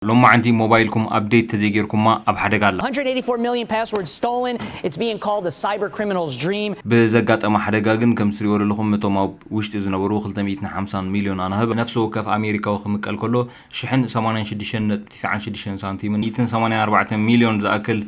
ሎማዓንቲ ሞባይልኩም ኣፕዴት ተዘይጌርኩማ ኣብ ሓደጋ ኣላ። one hundred eighty-four million passwords stolen. It's being called the cyber criminal's dream. ብዘጋጠመ ሓደጋ ግን ከም ትሪእዎ ዘለኹም እቶም ኣብ ውሽጢ ዝነበሩ ክልተ ሚእትን ሓምሳን ሚልዮን ኣናህብ ነፍሲ ወከፍ ኣሜሪካዊ ክምቀል ከሎ ሽሕን ሰማንያን ሽዱሽተን ነጥቢ ትስዓን ሽዱሽተን ሳንቲምን ሚእትን ሰማንያን ኣርባዕተን ሚልዮን ዝኣክል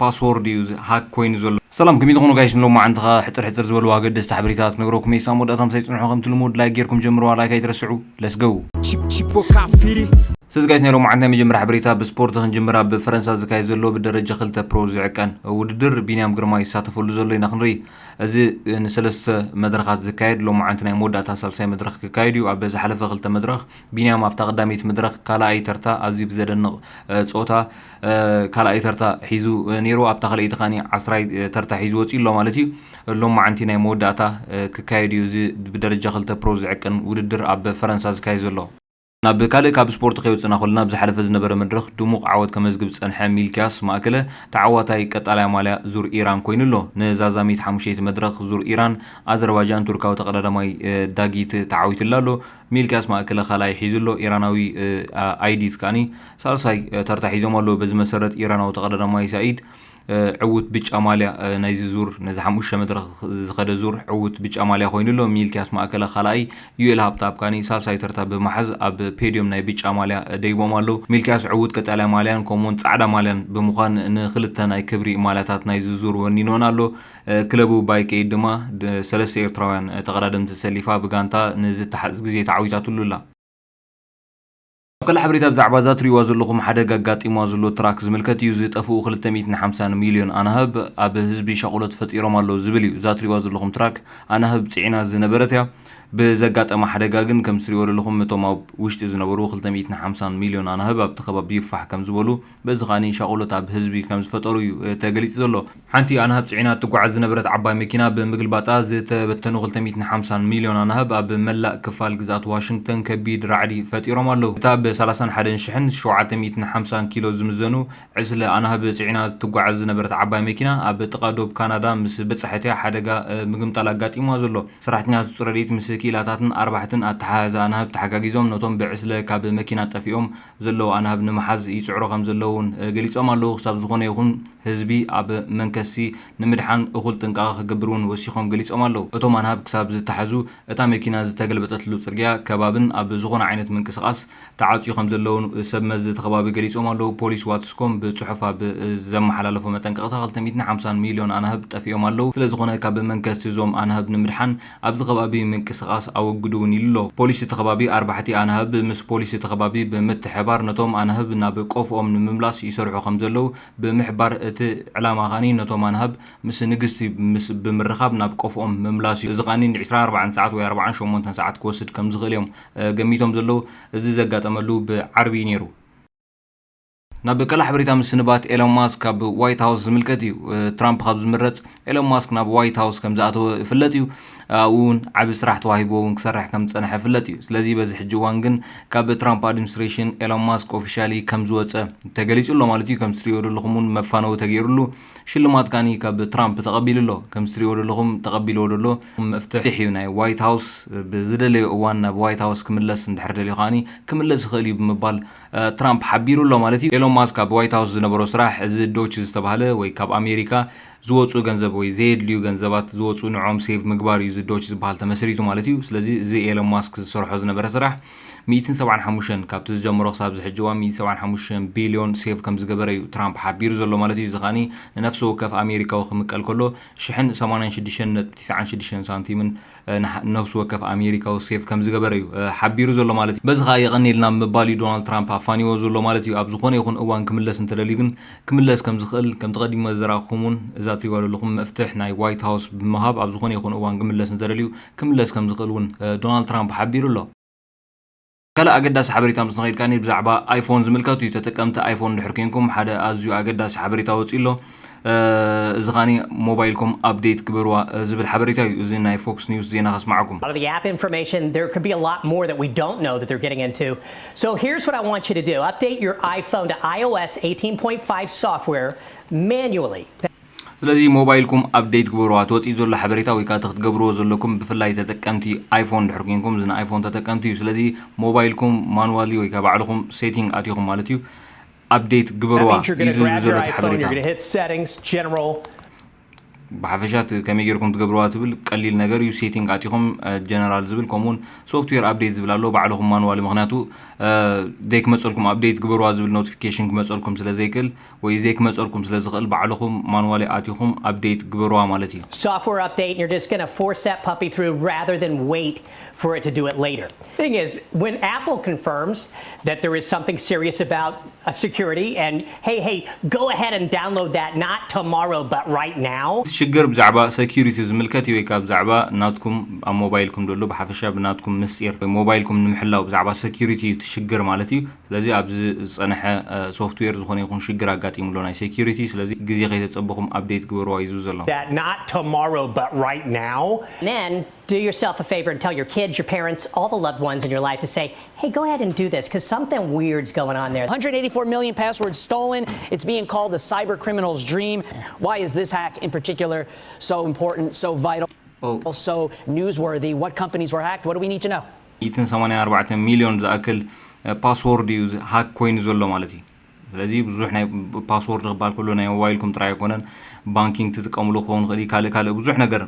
ፓስወርድ እዩ ሃክ ኮይኑ ዘሎ። ሰላም፣ ከመይ ትኾኑ ጋይስ? ንሎማዓንቲ ኸኣ ሕጽር ሕጽር ዝበሉ ኣገደስቲ ሓበሬታት ክነግረኩም እየ። ሳብ መወዳእታ ምሳይ ጽንሑ። ከምቲ ልሙድ ላይክ ጌርኩም ጀምርዋ። ላይክ ኣይትረስዑ። Let's go። Chip- Chipboka Firi. ስለዚ ጋይስ፣ ናይ ሎማዓንቲ ናይ መጀመርያ ሓበሬታ ብስፖርት ክንጅምር። ኣብ ፈረንሳ ዝካየድ ዘሎ ብደረጃ ክልተ ፕሮ ዝዕቀን ውድድር ቢንያም ግርማ ይሳተፈሉ ዘሎ ኢና ክንርኢ። እዚ ንሰለስተ መድረኻት ዝካየድ ሎማዓንቲ ናይ መወዳእታ ሳልሳይ መድረኽ ክካየድ እዩ። ኣብ ዝሓለፈ ክልተ መድረኽ ቢንያም ኣብታ ቀዳመይቲ መድረኽ ካልኣይ ተርታ ኣዝዩ ብዘደንቕ እ፣ ጾታ እ፣ ካልኣይ ተርታ ሒዙ እ፣ ነይሩ። ኣብታ ካልኣይቲ ከኣ ዓስራይ እ፣ ተርታ ሒዙ ወጺኡ ኣሎ ማለት እዩ። ሎማዓንቲ ናይ መወዳእታ እ፣ ክካየድ እዩ። እዚ ብደረጃ ክልተ ፕሮ ዝዕቀን ውድድር ኣብ ፈረንሳ ዝካየድ ዘሎ። ናብ ካልእ ካብ ስፖርት ከይወፅና ከለና፣ ብዝሓለፈ ዝነበረ መድረኽ ድሙቕ ዓወት ከመዝግብ ዝጸንሐ ሚልክያስ ማእከለ፣ ተዓዋታይ ቀጣልያ ማልያ ዙር ኢራን ኮይኑ ኣሎ። ንዛዛሚት ሓሙሸይቲ መድረኽ ዙር ኢራን፣ ኣዘርባጃን ቱርካዊ ተቐዳዳማይ እ፣ ዳጊት ተዓዊቱላ ኣሎ። ሚልክያስ ማእከለ ካልኣይ ሒዙ ኣሎ። ኢራናዊ እ፣ ኣ- ኣይዲት ከኣኒ ሳልሳይ እ፣ ተርታ ሒዞም ኣለዉ። በዚ መሰረት ኢራናዊ ተቐዳዳማይ ሳኢድ እ፣ ዕዉት ብጫ ማልያ እ፣ ናይዚ ዙር፣ ነዚ ሓሙሽተ መድረኽ ዝኸደ ዙር ዕዉት ብጫ ማልያ ኮይኑ ኣሎ። ሚልክያስ ማእከለ ካልኣይ፣ ዩኤል ሃብተኣብ ከኣኒ ሳልሳይ ተርታ ብምሓዝ ኣብ ፔድዮም ናይ ብጫ ማልያ ደይቦም ኣለዉ። ሚልክያስ ዕዉት ቀጠልያ ማልያን ከምኡውን ጻዕዳ ማልያን ብምዃን ንኽልተ ናይ ክብሪ ማልያታት ናይዚ ዙር ወኒንወን ኣሎ። እ፣ ክለቡ ባይከኤድ ድማ ድ- ሰለስተ ኤርትራውያን እ፣ ተቐዳደምቲ ተሰሊፋ ብጋንታ ንዝተሓዝ ግዜ ተዓዊታትሉ ኣላ። ኣብ ካልእ ሓበሬታ ብዛዕባ እዛ ትሪእዋ ዘለኹም ሓደጋ ኣጋጢምዋ ዘሎ ትራክ ዝምልከት እዩ። ዝጠፍኡ ክልተ ሚእትን ሓምሳን ሚልዮን ኣናህብ ኣብ ህዝቢ ሻቕሎት ፈጢሮም ኣለዉ ዝብል እዩ። እዛ ትሪእዋ ዘለኹም ትራክ ኣናህብ ጽዒና ዝነበረት እያ። ብዘጋጠመ ሓደጋ ግን ከም ትሪእዎ ዘለኹም እቶም ኣብ ውሽጢ ዝነበሩ ክልተ ሚእትን ሓምሳን ሚልዮን ኣናህብ ኣብቲ ከባቢ ፋሕ ከም ዝበሉ በዚ ከኣ ሻቕሎት ኣብ ህዝቢ ከም ዝፈጠሩ እዩ እ፣ ተገሊጹ ዘሎ። ሓንቲ ኣናህብ ጽዒና እትጓዓዝ ዝነበረት ዓባይ መኪና ብምግልባጣ ዝተበተኑ ክልተ ሚእትን ሓምሳን ሚልዮን ኣናህብ ኣብ መላእ ክፋል ግዝኣት ዋሽንግተን ከቢድ ራዕዲ ፈጢሮም ኣለዉ። እታ ብ ሰላሳን ሓደን ሽሕን ሸውዓተ ሚእትን ሓምሳን ኪሎ ዝምዘኑ ዕስለ ኣናህብ ጽዒና እትጓዓዝ ዝነበረት ዓባይ መኪና ኣብ ጥቓ ዶብ ካናዳ ምስ በጻሐት እያ ሓደጋ እ፣ ምግምጣል ኣጋጢምዋ ዘሎ። ሰራሕተኛታት ረድኤት ምስ ክኢላታትን ኣርባሕትን ኣተሓሕዛ ኣናህብ ተሓጋጊዞም ነቶም ብዕስለ ካብ መኪና ጠፊኦም ዘለዉ ኣናህብ ንምሓዝ ይጽዕሩ ከም ዘለዉ እውን ገሊጾም ኣለዉ። ክሳብ ዝኾነ ይኹን ህዝቢ ኣብ መንከሲ ንምድሓን እኹል ጥንቃቐ ክገብር እውን ወሲኾም ገሊጾም ኣለዉ። እቶም ኣናህብ ክሳብ ዝተሓዙ እታ መኪና ዝተገልበጠትሉ ጽርግያ ከባብን ኣብ ዝኾነ ዓይነት ምንቅስቓስ ተዓጽዩ ከም ዘለዉ ሰብ መዚ እቲ ከባቢ ገሊጾም ኣለዉ። ፖሊስ ዋትስኮም ብጽሑፍ ኣብ ዘመሓላለፎ መጠንቀቕታ ክልተ ሚእትን ሓምሳን ሚልዮን ኣናህብ ጠፊኦም ኣለዉ። ስለ ዝኾነ ካብ መንከሲ እዞም ኣናህብ ንምድሓን ኣብዚ ከባቢ ምንቅስቓስ ኣወግዱ እውን ኢሉ ኣሎ። ፖሊስ እቲ ከባቢ ኣርባሕቲ ኣናህብ ምስ ፖሊስ እቲ ከባቢ ብምትሕባር ነቶም ኣናህብ ናብ ቆፍኦም ንምምላስ ይሰርሑ ከም ዘለዉ ብምሕባር እቲ ዕላማ ከኣኒ ነቶም ኣናህብ ምስ ንግስቲ ምስ ብምርኻብ ናብ ቆፍኦም ምምላስ እዩ። እዚ ከኣኒ ን ዕስራን ኣርባዕተን ሰዓት ወይ ኣርባዓን ሸሞንተን ሰዓት ክወስድ ከም ዝኽእል እዮም እ፣ ገሚቶም ዘለዉ። እዚ ዘጋጠመሉ ብዓርቢ እዩ ነይሩ። ናብ ካልእ ሓበሬታ ምስንባት ኤሎን ማስክ ካብ ዋይት ሃውስ ዝምልከት እዩ። እ፣ ትራምፕ ካብ ዝምረጽ ኤሎን ማስክ ናብ ዋይት ሃውስ ከም ዝኣተወ ይፍለጥ እዩ። ኣብኡ እውን ዓቢ ስራሕ ተዋሂብዎ እውን ክሰርሕ ከም ዝጸንሐ ይፍለጥ እዩ። ስለዚ በዚ ሕጂ እዋን ግን ካብ ትራምፕ ኣድሚኒስትሬሽን ኤሎን ማስክ ኦፊሻሊ ከም ዝወጸ ተገሊጹ ኣሎ ማለት እዩ። ከም ትሪእዎ ዘለኹም እውን መፋነዊ ተገይሩሉ ሽልማት ከኣኒ ካብ ትራምፕ ተቐቢሉ ኣሎ። ከም ትሪእዎ ዘለኹም ተቐቢልዎ ዘሎ መፍትሕ እዩ ናይ ዋይት ሃውስ ብዝደለዮ እዋን ናብ ዋይት ሃውስ ክምለስ እንድሕር ደልዩ ከኣኒ ክምለስ ይኽእል እዩ ብምባል እ፣ ትራምፕ ሓቢሩ ኣሎ ማለት እዩ። ኤሎን ማስክ ኣብ ዋይት ሃውስ ዝነበሮ ስራሕ እዚ ዶች ዝተባህለ ወይ ካብ ኣሜሪካ ዝወፁ ገንዘብ ወይ ዘየድልዩ ገንዘባት ዝወፁ ንዖም ሴቭ ምግባር እዩ እዚ ዶች ዝበሃል ተመስሪቱ ማለት እዩ። ስለዚ እዚ ኤሎን ማስክ ዝሰርሖ ዝነበረ ስራሕ ሚእትን ሰብዓን ሓሙሽተን ካብቲ ዝጀመሮ ክሳብ ዝሕጂ እዋን ሚእትን ሰብዓን ሓሙሽተን ቢልዮን ሴቭ ከም ዝገበረ እዩ ትራምፕ ሓቢሩ ዘሎ ማለት እዩ። እዚ ከኣኒ ንነፍሲ ወከፍ ኣሜሪካዊ ክምቀል ከሎ ሽሕን ሰማንያን ሽዱሽተን ነጥቢ ትስዓን ሽዱሽተን ሳንቲምን እ፣ ንሓ- ነፍሲ ወከፍ ኣሜሪካዊ ሴፍ ከም ዝገበረ እዩ እ፣ ሓቢሩ ዘሎ ማለት እዩ። በዚ ከኣ የቐንየልና ብምባል እዩ ዶናልድ ትራምፕ ኣፋኒዎ ዘሎ ማለት እዩ። ኣብ ዝኾነ ይኹን እዋን ክምለስ እንተደልዩ ግን ክምለስ ከም ዝኽእል ከምቲ ቀዲመ ዘራእኹም እውን እዛ ትሪእዋ ዘለኹም መፍትሕ ናይ ዋይት ሃውስ ብምሃብ ኣብ ዝኾነ ይኹን እዋን ክምለስ እንተደልዩ ክምለስ ከም ዝኽእል እውን እ፣ ዶናልድ ትራምፕ ሓቢሩ ኣሎ። ካልእ ኣገዳሲ ሓበሬታ ምስ ንኸይድ ከኣ ብዛዕባ ኣይፎን ዝምልከት እዩ። ተጠቀምቲ ኣይፎን እንድሕር ኮንኩም ሓደ ኣዝዩ ኣገዳሲ ሓበሬታ ወፂኡ ኣሎ። እ፣ እዚ ከኣ ሞባይልኩም ኣፕዴት ግበርዋ እ፣ ዝብል ሓበሬታ እዩ። እዚ ናይ ፎክስ ኒውስ ዜና ከስማዓኩም። A lot of the app information, there could be a lot more that we don't know that they're getting into. So here's what I want you to do: update your iPhone to iOS eighteen point five software manually. ስለዚ ሞባይልኩም ኣፕዴት ግበሩዋ። እቲ ወፂኡ ዘሎ ሓበሬታ ወይ ከዓ እቲ ክትገብርዎ ዘለኩም፣ ብፍላይ ተጠቀምቲ ኣይፎን ድሕር ኮንኩም፣ እዚ ንኣይፎን ተጠቀምቲ እዩ። ስለዚ ሞባይልኩም ማኑዋሊ ወይ ከዓ ባዕልኹም ሴቲንግ ኣቲኹም ማለት እዩ፣ ኣፕዴት ግበሩዋ እዩ ዝብል ዘሎ እቲ ሓበሬታ። ብሓፈሻ እቲ ከመይ ጌርኩም ትገብርዋ ትብል ቀሊል ነገር እዩ። ሴቲንግ ኣቲኹም ጀነራል ዝብል፣ ከምኡውን ሶፍትዌር ኣፕዴት ዝብል ኣሎ፣ ባዕልኹም ማኑዋሊ። ምክንያቱ ዘይክመፀልኩም፣ ኣፕዴት ግበርዋ ዝብል ኖቲፊኬሽን ክመፀልኩም ስለ ዘይክእል ወይ ዘይክመፀልኩም ስለ ዝኽእል፣ ባዕልኹም ማኑዋሊ ኣቲኹም ኣፕዴት ግበርዋ ማለት እዩ። Software update, and you're just going to force that puppy through rather than wait for it to do it later. Thing is, when Apple confirms that there is something serious about uh, security and hey, hey, go ahead and download that, not tomorrow, but right now. ሽግር ብዛዕባ ሰኪሪቲ ዝምልከት እዩ ወይ ካብ ብዛዕባ ናትኩም ኣብ ሞባይልኩም ዘሎ ብሓፈሻ ብናትኩም ምስጢር ወይ ሞባይልኩም ንምሕላው ብዛዕባ ሰኪሪቲ እዩ እቲ ሽግር ማለት እዩ። ስለዚ ኣብዚ ዝፀንሐ ሶፍትዌር ዝኾነ ይኹን ሽግር ኣጋጢሙ ኣሎ ናይ ሴኪሪቲ። ስለዚ ግዜ ከይተፀበኹም ኣፕዴት ግበርዋ እዩ ዝብል ዘሎ። That not tomorrow, but right now. And then do yourself a favor and tell your kids, your parents, all the loved ones in your life to say, hey, go ahead and do this because something weird's going on there. one hundred eighty-four million passwords stolen. It's being called the cyber criminal's dream. Why is this hack in particular so important, so vital, Oh. so newsworthy? What companies were hacked? What do we need to know? ሚእትን ሰማንያን ኣርባዕተን ሚልዮን ዝኣክል ፓስወርድ እዩ ሃክ ኮይኑ ዘሎ ማለት እዩ። ስለዚ ብዙሕ ናይ ፓስወርድ ክበሃል ከሎ ናይ ሞባይልኩም ጥራይ ኣይኮነን፣ ባንኪንግ ትጥቀምሉ ክኸውን ይኽእል እዩ፣ ካልእ ካልእ ብዙሕ ነገር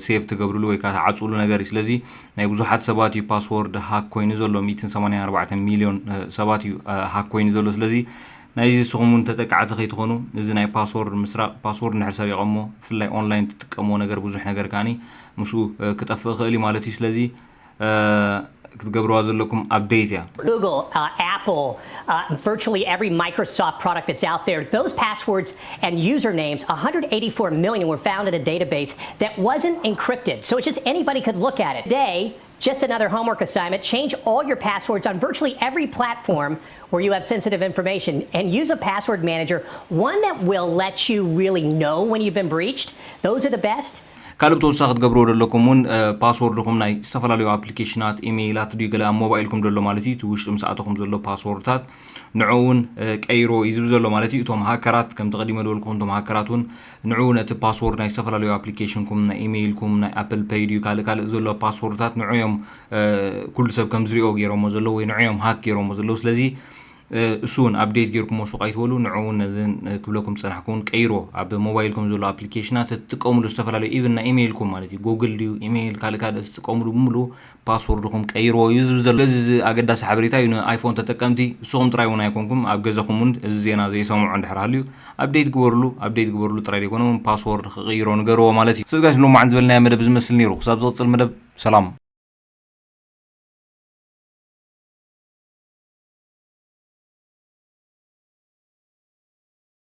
ሴቭ ትገብርሉ ወይ ከዓ ትዓፅሉ ነገር እዩ። ስለዚ ናይ ብዙሓት ሰባት እዩ ፓስወርድ ሃክ ኮይኑ ዘሎ፣ ሚእትን ሰማንያን ኣርባዕተን ሚልዮን ሰባት እዩ ሃክ ኮይኑ ዘሎ። ስለዚ ናይዚ ንስኹም እውን ተጠቃዕቲ ከይትኾኑ፣ እዚ ናይ ፓስወርድ ምስራቕ፣ ፓስወርድ እንድሕር ሰሪቖሞ፣ ብፍላይ ኦንላይን ትጥቀምዎ ነገር ብዙሕ ነገር ከዓኒ ምስኡ ክጠፍእ ይኽእል እዩ ማለት እዩ። ስለዚ ክትገብርዋ ዘለኩም ኣፕዴት እያ። Google, uh, Apple, uh, virtually every Microsoft product that's out there, those passwords and usernames, one hundred eighty-four million were found in a database that wasn't encrypted. So it's just anybody could look at it. Today, just another homework assignment, change all your passwords on virtually every platform where you have sensitive information and use a password manager, one that will let you really know when you've been breached. Those are the best. ካልእ ብተወሳኺ ክትገብርዎ ዘለኩም እውን ፓስወርድኹም ናይ ዝተፈላለዩ ኣፕሊኬሽናት፣ ኢሜይላት ድዩ ገለ ኣብ ሞባይልኩም ዘሎ ማለት እዩ፣ እቲ ውሽጢ ምስ ኣተኹም ዘሎ ፓስወርድታት ንዑ እውን ቀይሮ እዩ ዝብል ዘሎ ማለት እዩ። እቶም ሃከራት ከምቲ ቀዲመ ዝበልኩኹም እቶም ሃከራት እውን ንዑ ነቲ ፓስወርድ ናይ ዝተፈላለዩ ኣፕሊኬሽንኩም፣ ናይ ኢሜይልኩም፣ ናይ ኣፕል ፔይ ድዩ ካልእ ካልእ ዘሎ ፓስወርድታት ንዑ እዮም ኩሉ ሰብ ከም ዝሪኦ ገይሮሞ ዘለዉ ወይ ንዑ እዮም ሃክ ገይሮሞ ዘለዉ። ስለዚ እሱ እውን ኣፕዴት ጌርኩሞ ሱቕ ኣይትበሉ። ንዑ እውን ነዚ ክብለኩም ዝጸናሕኩ እውን ቀይርዎ። ኣብ ሞባይልኩም ዘሎ ኣፕሊኬሽናት እትጥቀምሉ ዝተፈላለዩ ኢቭን ናይ ኢሜይልኩም ማለት እዩ፣ ጉግል ድዩ ኢሜይል ካልእ ካልእ እትጥቀምሉ ብምሉኡ ፓስወርድኹም ቀይርዎ እዩ ዝብል ዘሎ። ስለዚ እዚ ኣገዳሲ ሓበሬታ እዩ ንኣይፎን ተጠቀምቲ። ንስኹም ጥራይ እውን ኣይኮንኩም፣ ኣብ ገዛኹም እውን እዚ ዜና ዘይሰምዑ እንድሕር ሃልዩ ኣፕዴት ግበርሉ። ኣፕዴት ግበርሉ ጥራይ ዘይኮነ እውን ፓስወርድ ክቕይሮ ንገርዎ ማለት እዩ። ስለዚ ጋይስ ሎማዓንቲ ዝበልናዮ መደብ ዝመስል ነይሩ። ክሳብ ዝቕጽል መደብ ሰላም።